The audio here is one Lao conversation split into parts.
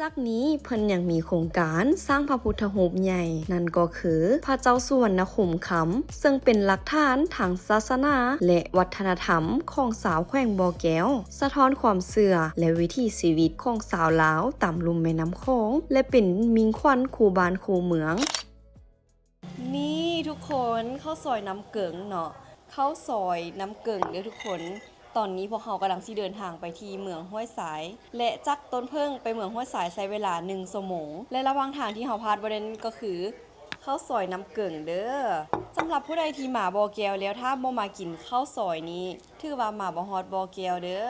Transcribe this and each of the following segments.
ຈາກນີ້ເພິ່ນຍັງມີໂຄງການສ້າງພະພຸດທະຮູບໃຫຍ່ ນັ້ນກໍຄືພະເຈົ້າສຸວັນນະຄົມຄຳ ເຊິ່ງເປັນຫຼັກຖານທາງສາສະໜາ ແລະ ວັດທະນະທຳຂອງຊາວແຂວງບໍ່ແກ້ວ, ສະທ້ອນຄວາມເຊື່ອ ແລະ ວິຖີຊີວິດຂອງຊາວລາວຕາມລຸ່ມແມ່ນ້ຳຂອງ ແລະ ເປັນມິ່ງຂວັນຄູ່ບ້ານຄູ່ເມືອງ. ນີ້ທຸກຄົນ ເຂົ້າຊອຍນ້ຳເກິ່ງເນາະ ເຂົ້າຊອຍນ້ຳເກິ່ງເດີ້ທຸກຄົນ. ຕອນນີ້ພວກເຮົາກຳລັງຊິເດີນທາງໄປທີ່ເມືອງຫ້ວຍຊາຍ ແລະ ຈາກຕົ້ນເຜິ້ງໄປເມືອງຫ້ວຍຊາຍໃຊ້ເວລາໜຶ່ງຊົ່ວໂມງ ແລະ ລະຫວ່າງທາງທີ່ເຮົາພາດບໍ່ໄດ້ນັ້ນກໍຄືເຂົ້າຊອຍນ້ຳເກິ່ງເດີ້. ສຳລັບຜູ້ໃດທີ່ມາບໍ່ແກ້ວແລ້ວ ຖ້າບໍ່ມາກິນເຂົ້າຊອຍນີ້ ຖືວ່າມາບໍ່ຮອດບໍ່ແກ້ວເດີ້.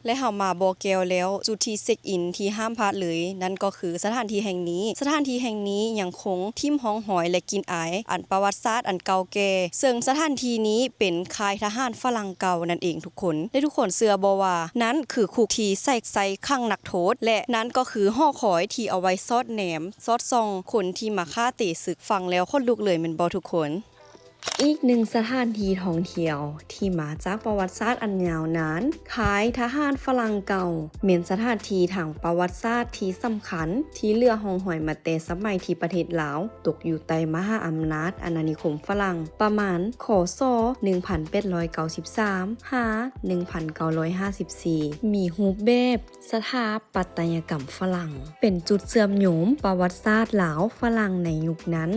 ແລະ ເຮົາມາບໍ່ແກ້ວແລ້ວ ຈຸດທີ່ເຊັກອິນທີ່ຫ້າມພາດເລີຍ ນັ້ນກໍຄືສະຖານທີ່ແຫ່ງນີ້. ສະຖານທີ່ແຫ່ງນີ້ຍັງຄົງຖິ້ມຮ່ອງຮອຍ ແລະ ກິ່ນອາຍອັນປະຫວັດສາດອັນເກົ່າແກ່ ເຊິ່ງສະຖານທີ່ນີ້ເປັນຄ້າຍທະຫານຝຣັ່ງເກົ່ານັ້ນເອງທຸກຄົນ. ແລະ ທຸກຄົນເຊື່ອບໍ່ວ່າ ນັ້ນຄືຄຸກທີ່ໃສ່ໃສ່ຂັງນັກໂທດ ແລະ ນັ້ນກໍຄືຫໍຄອຍທີ່ເອົາໄວ້ສອດແນມ ສອດສ່ອງຄົນທີ່ມາຂ້າເຕະສຶກ. ຟັງແລ້ວຂົນລຸກເລີຍແມ່ນບໍ່ທຸກຄົນ? ອີກໜຶ່ງສະຖານທີ່ທ່ອງທ່ຽວທີ່ມາຈາກປະຫວັດສາດອັນຍາວນານ, ຄ້າຍທະຫານຝຣັ່ງເກົ່າ ແມ່ນສະຖານທີ່ທາງປະຫວັດສາດທີ່ສຳຄັນທີ່ເຫຼືອຮ່ອງຮອຍມາແຕ່ສະໄໝທີ່ປະເທດລາວຕົກຢູ່ໃຕ້ມະຫາອຳນາດອານານິຄົມຝຣັ່ງ ປະມານ ຄ.ສ. ໜຶ່ງພັນແປດຮ້ອຍເກົ້າສິບສາມ ຫາ ໜຶ່ງພັນເກົ້າຮ້ອຍຫ້າສິບສີ່ ມີຮູບແບບສະຖາປັດຕະຍະກຳຝຣັ່ງ ເປັນຈຸດເຊື່ອມໂຍງປະຫວັດສາດລາວຝຣັ່ງໃນຍຸກນັ້ນ.